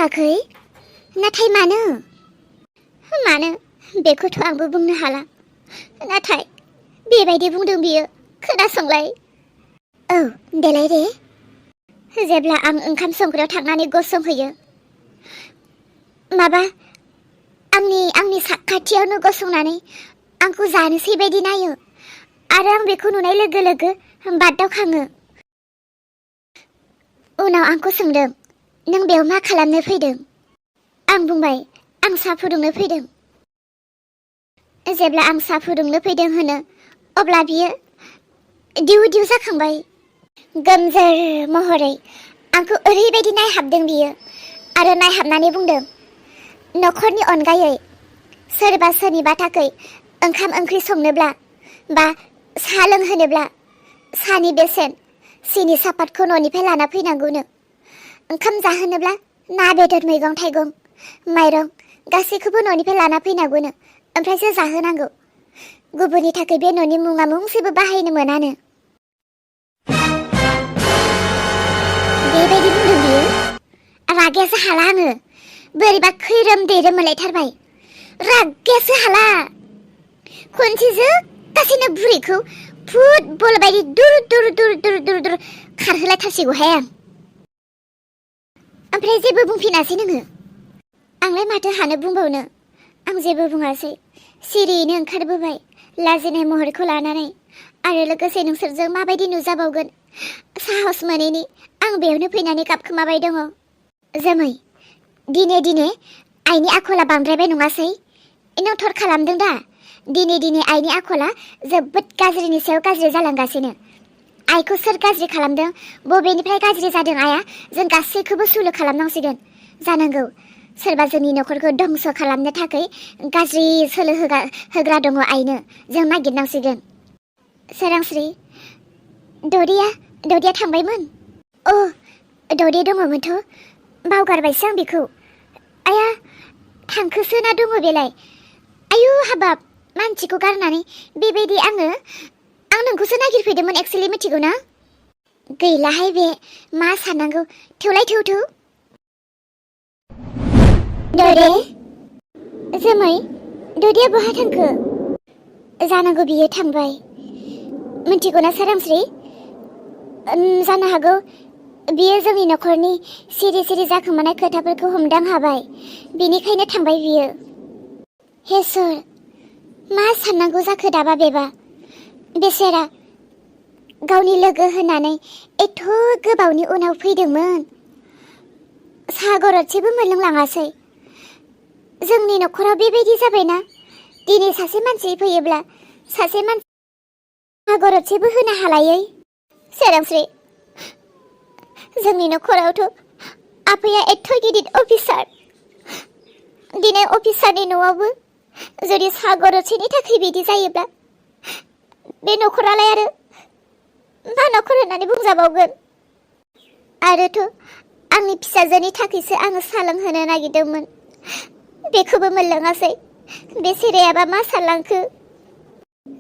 होआखै नाथाय मानो बेखौथ' आंबो बुंनो हाला नाथाय बेबायदि बुंदों बियो खोनासंलाय औ देलाय दे जेब्ला आं ओंखाम संग्रायाव थांनानै गसंहैयो माबा आंनि साखाथियावनो गसंनानै आंखौ जानोसै बायदि नायो आरो आं बेखौ नुनाय लोगो लोगो बाददावखाङो उनाव आंखौ सोंदों नों बेयाव मा खालामनो फैदों आं बुंबाय आं साहा फुदुंनो फैदों जेब्ला आं साहा फुदुंनो फैदों होनो अब्ला बियो दिउ दिउ जाखांबाय गोमजोर महरै आंखौ ओरैबायदि नायहाबदों बियो आरो नायहाबनानै बुंदों न'खरनि अनगायै सोरबा सोरनिबा थाखाय ओंखाम ओंख्रि संनोब्ला बा साहा लोंहोनोब्ला साहानि बेसेन सिनि सापातखौ न'निफ्राय लाना फैनांगौनो ओंखाम जाहोनोब्ला ना बेदर मैगं थाइगं माइरं गासैखौबो न'निफ्राय लाना फैनांगौनो ओमफ्रायसो जाहोनांगौ गुबुननि थाखाय बे न'नि मुङा मुंसेबो बाहायनो मोनानो बेबायदि बुंदों बियो रागायासो हाला आङो बोरैबा खैरोम दैरोम मोनलायथारबाय रागायासो हाला खनसेसो गासैनो बुरैखौ फुटबल बायदि दुर दुर दुर दुर दुर दुर खारहोलायथारसिगौहाय आं ओमफ्राय जेबो बुंफिनासै नोङो आंलाय माथो हानो बुंबावनो आं जेबो बुङासै सिरियैनो ओंखारबोबाय लाजिनाय महरखौ लानानै आरो लोगोसे नोंसोरजों माबायदि नुजाबावगोन साहस मोनैनि आं बेयावनो फैनानै गाबखोमाबाय दङ जोमै दिने आइनि आखला बांद्रायबाय नङासै नों थर खालामदों दा दिने आइनि आखला जोबोद गाज्रिनि सायाव गाज्रि जालांगासिनो आइखौ सोर गाज्रि खालामदों बबेनिफ्राय गाज्रि जादों आइया जों गासैखौबो सुलु खालामनांसिगोन जानांगौ सोरबा जोंनि न'खरखौ धंस खालामनो थाखाय गाज्रि सोलो होग्रा दङ आइनो जों नागिरनांसिगोन सोरांस्रि दौदिया थांबायमोन अ दौदि दङमोनथ' बावगारबायसो आं बेखौ आया थांखोसो ना दङ बेलाय आयु हाबाब मानसिखौ गारनानै बेबायदि आं नोंखौसो नागिरफैदोंमोन एक्सुवेलि मिथिगौ ना गैलाहाय बे मा साननांगौ थेवलाय थौ दौदे जोमै दौदिया बहा थांखो जानांगौ बियो थांबाय मिथिगौ ना सोरांस्रि जानो हागौ बियो जोंनि न'खरनि सिरि सिरि जाखोमानाय खोथाफोरखौ हमदां हाबाय बेनिखायनो थांबाय बियो हे सोर मा साननांगौ जाखो दाबा बेबा बेसेरा गावनि लोगो होननानै एथ' गोबावनि उनाव फैदोंमोन साहा गरदसेबो मोनलोंलाङासै जोंनि न'खराव बेबायदि जाबायना दिनै सासे मानसि फैयोब्ला सासे मानसि साहा गरदसेबो होनो हालायै सोरांस्रि जोंनि न'खरावथ' आफाया एथ' गिदिर अफिसार दिनै अफिसारनि न'आवबो जुदि साहा गरदसेनि थाखाय बिदि जायोब्ला बे न'खरालाय आरो मा न'खर होननानै बुंजाबावगोन आरोथ' आंनि फिसाजोनि थाखायसो आङो साहा लोंहोनो नागिरदोंमोन बेखौबो मोनलोङासै बे सेरेयाबा मा सानलांखो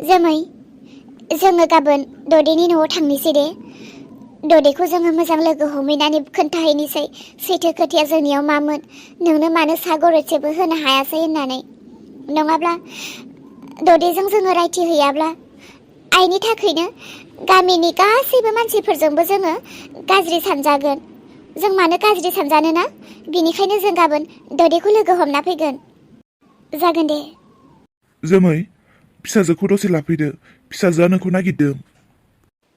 जोमै जोङो गाबोन ददेनि न'आव थांनोसै दे ददेखौ जोङो मोजां लोगो हमहैनानै खोन्थाहैनोसै सैथो खोथाया जोंनियाव मामोन नोंनो मानो साहा गरदसेबो होनो हायासै होननानै नङाब्ला ददेजों जोङो रायथिहैयाब्ला आइनि थाखायनो गामिनि गासैबो मानसिफोरजोंबो जोङो गाज्रि सानजागोन जों मानो गाज्रि सानजानो ना बिनिखायनो जों गाबोन ददेखौ लोगो हमना फैगोन जागोन दे जोमै फिसाजोखौ दसे लाफैदो फिसाजोआ नोंखौ नागिरदों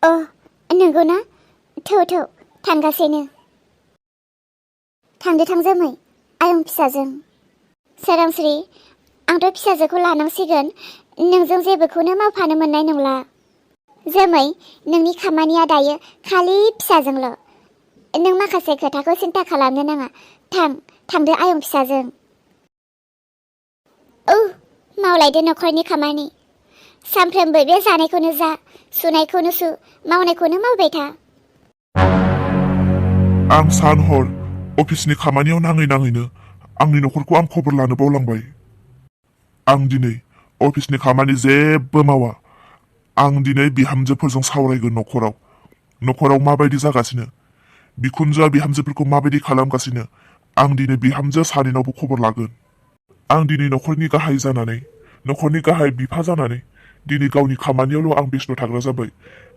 अ नंगौ ना थौ थांगासिनो थांदो थां जोमै आयं फिसाजों सोरांस्रि आंथ' फिसाजोखौ लानांसिगोन नोंजों जेबोखौनो मावफानो मोननाय नंला जोमै नोंनि खामानिया दायो खालि फिसाजोंल' नों माखासे खोथाखौ सिन्था खालामनो नाङा थांदो आयं फिसाजों मावलायदो न'खरनि खामानि सानफ्रोमबो बे जानायखौनो जा सुनायखौनो सु मावनायखौनो मावबाय था आं सान हर अफिसनि खामानियाव नाङैनो आंनि न'खरखौ आं खबर लानो बावलांबाय आं दिनै अफिसनि खामानि जेबो मावा आं दिनै बिहामजोफोरजों सावरायगोन न'खराव माबायदि जागासिनो बिखुनजोआ बिहामजोफोरखौ माबायदि खालामगासिनो आं दिनै बिहामजो सानैनावबो खबर लागोन। आं दिनै न'खरनि गाहाय जानानै, न'खरनि गाहाय बिफा जानानै दिनै गावनि खामानियावल' आं बेस्थ' थाग्रा जाबाय।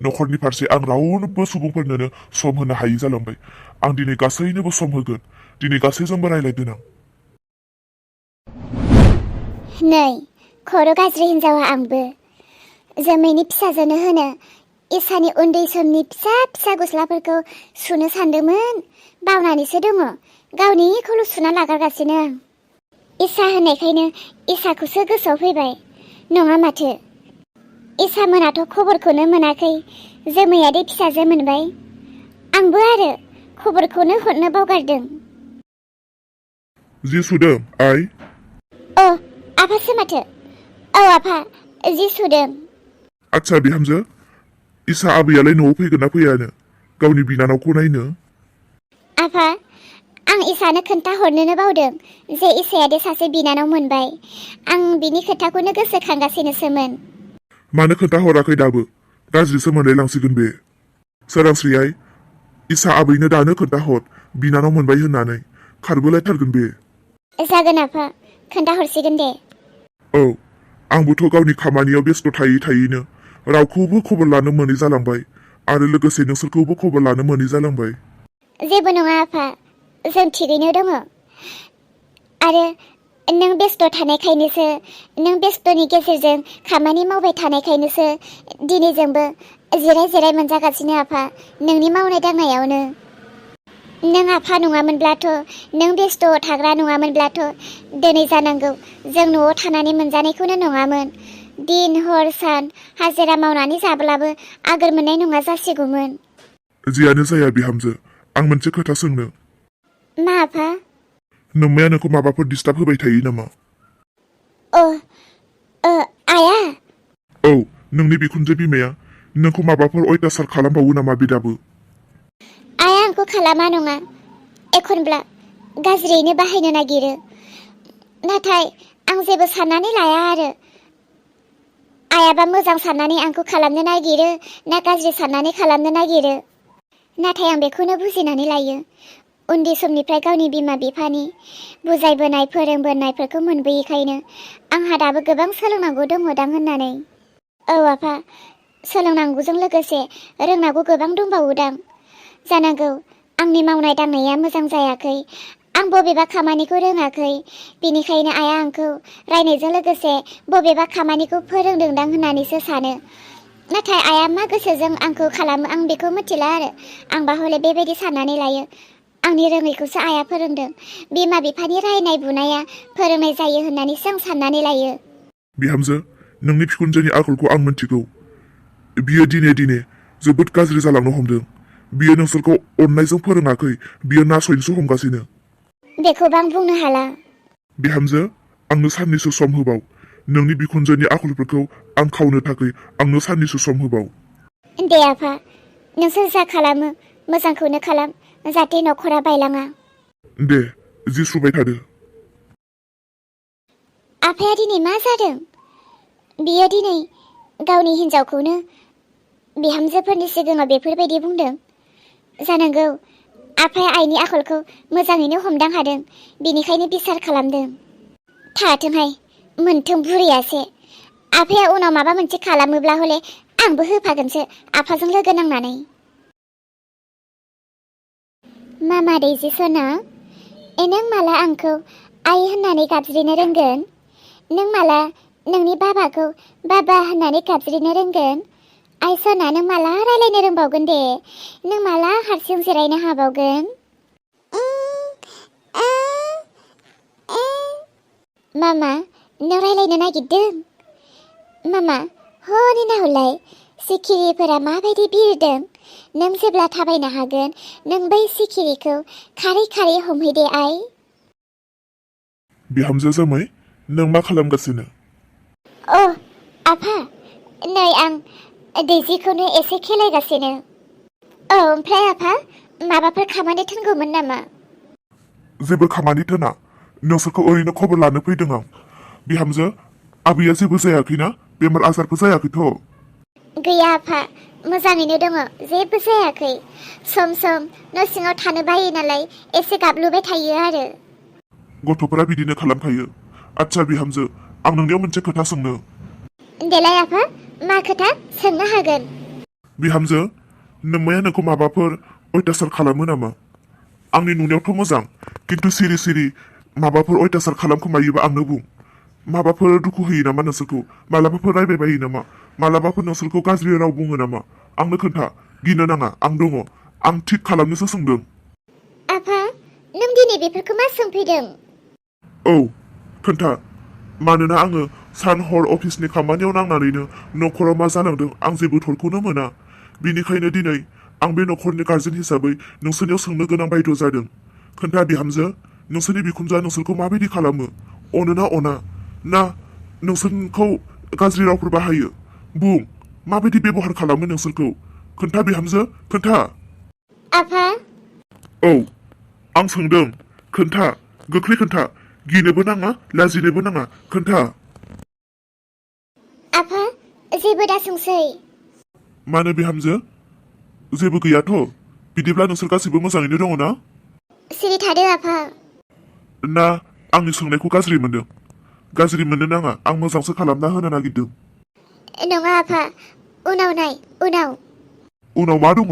न'खरनि फारसे आं रावनोबो सुबुंफोरनोनो सम होनो हायि जालांबाय। आं दिनै गासैनोबो सम होगोन। दिनै गासैजोंबो रायलायगोन आं। नै खर' गाज्रि हिन्जावा आंबो जोमैनि फिसाजोनो होनो इसानि उन्दै समनि फिसा फिसा गस्लाफोरखौ सुनो सानदोंमोन, बावनानैसो दङ। गावनिखौल' सुना लागारगासिनो आं। इसा होननायखायनो इसाखौसो गोसोआव फैबाय, नङा माथो। इसा मोनाथ' खबरखौनो मोनाखै, जोमैयादि फिसाजो मोनबाय। आंबो आरो खबरखौनो हरनो बावगारदों। जि सुदों आइ? अ आफासो माथो। औ आफा, जि सुदों। आच्छा बिहामजो, इसा आबैयालाय न'आव फैगोन ना फैयानो गावनि बिनानावखौ नायनो? आफा, आं इसानो खोन्थाहरनोनो बावदों जे इसायादि सासे बिनानाव मोनबाय। आं बिनि खोथाखौनो गोसोखांगासिनोसोमोन। मानो खोन्थाहराखै दाबो? गाज्रिसो मोनलायलांसिगोन बे। सोरांस्रि आइ, इसा आबैनो दानो खोन्थाहर बिनानाव मोनबाय होननानै, खारबोलायथारगोन बे। जागोन आफा, खोन्थाहरसिगोन दे। औ, आंबोथ' गावनि खामानियाव बेस्थ' थायै थायैनो रावखौबो खबर लानो मोनै जालांबाय आरो लोगोसे नोंसोरखौबो खबर लानो मोनै जालांबाय। जेबो नङा आफा, जों थिगैनो दङ। आरो नों बेस्थ' थानायखायनोसो, नों बेस्थ'नि गेजेरजों खामानि मावबाय थानायखायनोसो दिनै जोंबो जिराय जिराय मोनजागासिनो आफा, नोंनि मावनाय दांनायावनो। नों आफा नङामोनब्लाथ', नों बेस्थ' थाग्रा नङामोनब्लाथ' दिनै जानांगौ जों न'आव थानानै मोनजानायखौनो नङामोन। दिन हर सान हाजिरा मावनानै जाब्लाबो आगोर मोननाय नङा जासिगौमोन। जियानो जाया बिहामजो, आं मोनसे खोथा सोंनो। मा आफा? नोम्माया नोंखौ माबाफोर डिस्टार्ब होबाय थायो नामा? आया? औ, नोंनि बिखुनजो बिमाया नोंखौ माबाफोर अयथासार खालामबावो नामा बे दाबो? आया आंखौ खालामा नङा, एखनब्ला गाज्रियैनो बाहायनो नागिरो। नाथाय आं जेबो साननानै लाया आरो। आयाबा मोजां साननानै आंखौ खालामनो नागिरो ना गाज्रि साननानै खालामनो नागिरो। नाथाय आं बेखौनो बुजिनानै लायो, उन्दै समनिफ्राय गावनि बिमा बिफानि बुजायबोनाय फोरोंबोनायफोरखौ मोनबोयैखायनो आंहा दाबो गोबां सोलोंनांगौ दङदां होननानै। औ आफा, सोलोंनांगौजों लोगोसे रोंनांगौ गोबां दंबावोदां। जानांगौ आंनि मावनाय दांनाया मोजां जायाखै, आं बबेबा खामानिखौ रोङाखै, बेनिखायनो आइया आंखौ रायनायजों लोगोसे बबेबा खामानिखौ फोरोंदोंदां होननानैसो सानो। नाथाय आइया मा गोसोजों आंखौ खालामो आं बेखौ मिथिला आरो। आंबा हले बेबायदि साननानै लायो, आंनि रोङैखौसो आइया फोरोंदों, बिमा बिफानि रायनाय बुनाया फोरोंनाय जायो होननानैसो आं साननानै लायो। बिहामजो, नोंनि बिखुनजोनि आखलखौ आं मिथिगौ। बियो दिने दिने जोबोद गाज्रि जालांनो हमदों। बियो नोंसोरखौ अननायजों फोरोङाखै, बियो नासयनोसो हमगासिनो। बेखौबो आं बुंनो हाला। बिहामजो, आंनो साननैसो सम होबाव। नोंनि बिखुनजोनि आखलफोरखौ आं खावनो थाखाय आंनो साननैसो सम होबाव। दे आफा, नोंसोर जा खालामो मोजांखौनो खालाम, जाहाथे न'खरा बायलाङा। दे, जि सुबाय थादो। आफाया दिनै मा जादों? बियो दिनै गावनि हिन्जावखौनो बिहामजोफोरनि सिगाङाव बेफोरबायदि बुंदों। जानांगौ आफाया आइनि आखलखौ मोजाङैनो हमदां हादों, बेनिखायनो बिसार खालामदों। थाथोंहाय, मोनथों बुरैयासे। आफाया उनाव माबा मोनसे खालामोब्ला हले आंबो होफागोनसो आफाजों लोगो नांनानै। मामा दैजि सना, नों माला आंखौ आइ होननानै गाबज्रिनो रोंगोन? नों माला नोंनि बाबाखौ बाबा होननानै गाबज्रिनो रोंगोन? आइ सना, नों माला रायलायनो रोंबावगोन दे? नों माला हारसिं जिरायनो हाबावगोन? मामा, नों रायलायनो नागिरदों? मामा, हनै नाहरलाय, सिखिरिफोरा माबायदि बिरदों। नों जेब्ला थाबायनो हागोन, नों बै सिखिरिखौ खारै खारै हमहैदे आइ। बिहामजो जामाय, नों मा खालामगासिनो? अ आफा, नै आं दैजिखौनो एसे खेलायगासिनो। औ, ओमफ्राय आफा, माबाफोर खामानि थिनगौमोन नामा? जेबो खामानि थोना, नोंसोरखौ ओरैनो खबर लानो फैदों आं। बिहामजो, आबैया जेबो जायाखैना? बेमार आजारबो जायाखैथ'? गैया आफा, मोजाङैनो दङ, जेबो जायाखै। सम सम न' सिङाव थानो बायो नालाय एसे गाबलुबाय थायो आरो। गथ'फोरा बिदिनो खालामखायो। आच्चा बिहामजो, आं नोंनियाव मोनसे खोथा सोंनो। देलाय आफा, मा खोथा सोंनो हागोन। बिहामजो, नोम्माया नोंखौ माबाफोर अयथासार खालामो नामा? आंनि नुनायावथ' मोजां, खिन्थु सिरि सिरि माबाफोर अयथासार खालामखोमायोबा आंनो बुं। माबाफोर दुखु होयो नामा नोंसोरखौ? मालाबाफोर रायबाय बायो नामा? मालाबाफोर नोंसोरखौ गाज्रि राव बुङो नामा? आंनो खोन्था, गिनो नाङा, आं दङ। आं थिग खालामनोसो सोंदों। आफा, नों दिनै बेफोरखौ मा सोंफैदों? औ, खोन्था। मानोना आङो सान हर अफिसनि खामानियाव नांनानैनो न'खराव मा जालांदों आं जेबो थरखौनो मोना। बिनिखायनो दिनै आं बे न'खरनि गार्जेन हिसाबै नोंसोरनियाव सोंनो गोनां बायद' जादों। खोन्था बिहामजो, नोंसोरनि बिखुनजोआ नोंसोरखौ माबायदि खालामो? अनो ना अना? ना नोंसोरखौ गाज्रि रावफोर बाहायो? बुं, माबायदि बेबहार खालामो नोंसोरखौ? खोन्था बिहामजो, खोन्था। आफा? औ, आं सोंदों। खोन्था, गोख्रै खोन्था। गिनोबो नाङा, लाजिनोबो नाङा, खोन्था। आफा, जेबो दासोंसै। मानो बिहामजो? जेबो गैयाथ'? बिदिब्ला नोंसोर गासैबो मोजाङैनो दङ ना? सिरि थादो आफा। ना आंनि सोंनायखौ गाज्रि मोनदों? गाज्रि मोननो नाङा, आं मोजांसो खालामना होनो नागिरदों। नङा आफा, उनाव नाय, उनाव। उनाव मा दङ?